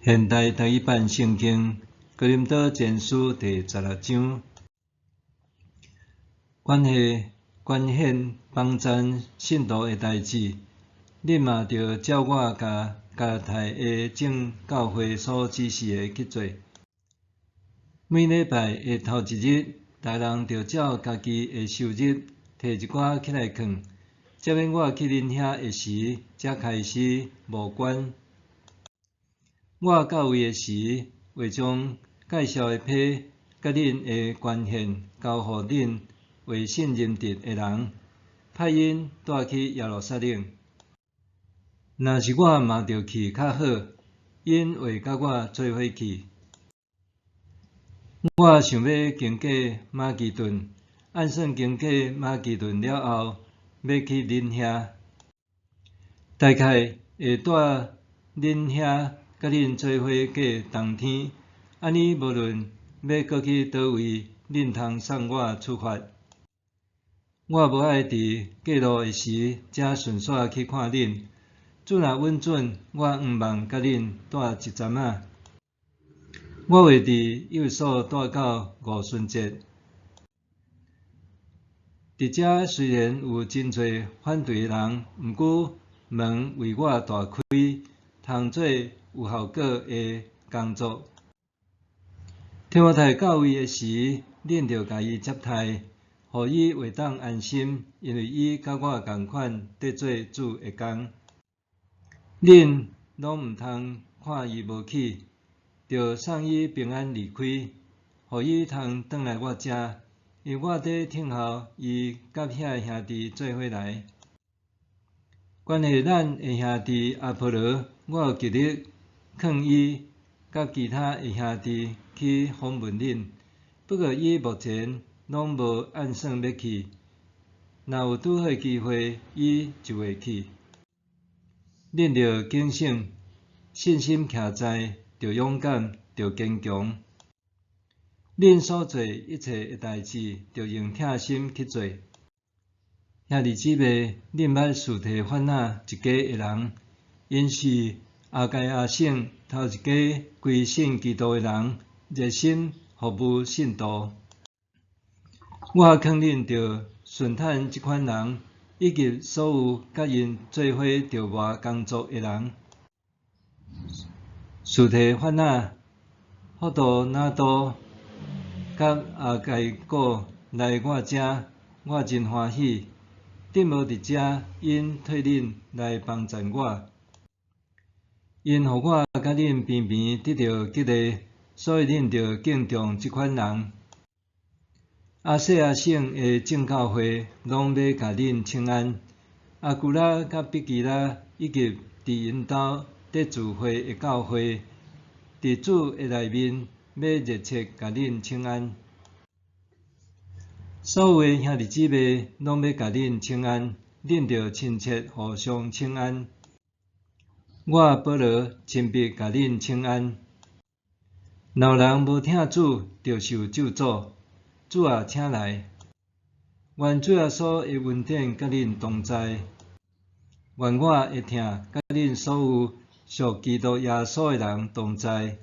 現代台語版聖經哥林多前書第十六章，關係捐獻幫贊信徒的代誌，恁嘛著照我共加拉太的眾教會所指示的去做。每禮拜的頭一日，逐人著照家己的收入，提一寡起來囥，才免我去恁遐的時，這開支無關。我到位的時，會將介紹的批佮恁的捐獻交予恁會信任得的人，派𪜶帶去耶路撒冷。若是我嘛著去較好，𪜶會佮我做伙去。我想欲經過馬其頓，按算經過馬其頓了後，欲去恁遐，大概會蹛恁遐佮恁做伙過冬天，按呢無論欲閣去佗位，恁通送我出發。我無愛佇過路的時才順紲去看恁。主若允准，我向望佮恁蹛一陣仔。我會佇以弗所蹛到五旬節。佇遮雖然有真濟反對的人，毋過門為我大開，通做有效果的工作。提摩太到位的時，恁著共伊接待，予伊會當安心，因為伊佮我仝款佇做主的工。恁攏毋通看伊無起，著送伊平安離開，予伊通轉來我遮，因為我佇等候伊佮遐兄弟做伙來。關係咱的兄弟阿波羅，我有極力勸伊佮其他的兄弟去訪問恁，不過伊目前攏無按算欲去。若有拄好機會，伊就會去。恁著警醒，信心徛在，著勇敢，著堅強。恁所做一切的代誌，著用疼心去做。兄弟姊妹，恁捌司提反那一家的人，𪜶是亞該亞省頭一家歸信基督的人，熱心服務信徒。我勸恁著順坦這款人，以及所有佮𪜶做伙著磨工作的人。司提反那、弗多納多佮亞該古來我遮，我真歡喜。弟茂佇遮，𪜶替恁來幫贊我，𪜶予我佮恁平平得著激勵，所以恁著敬重這款人。亞細亞省的眾教會攏欲共恁請安。亞居拉佮彼基拉以及佇𪜶兜佇聚會的教會，佇主的內面欲熱切共恁請安。所有的兄弟姊妹攏欲共恁請安，恁著親切互相請安。我保羅親筆共恁請安。若有人無疼主，著受咒詛。主啊，請來。願主耶穌的恩典佮恁同在。願我的疼佮恁所有屬基督耶穌的人同在。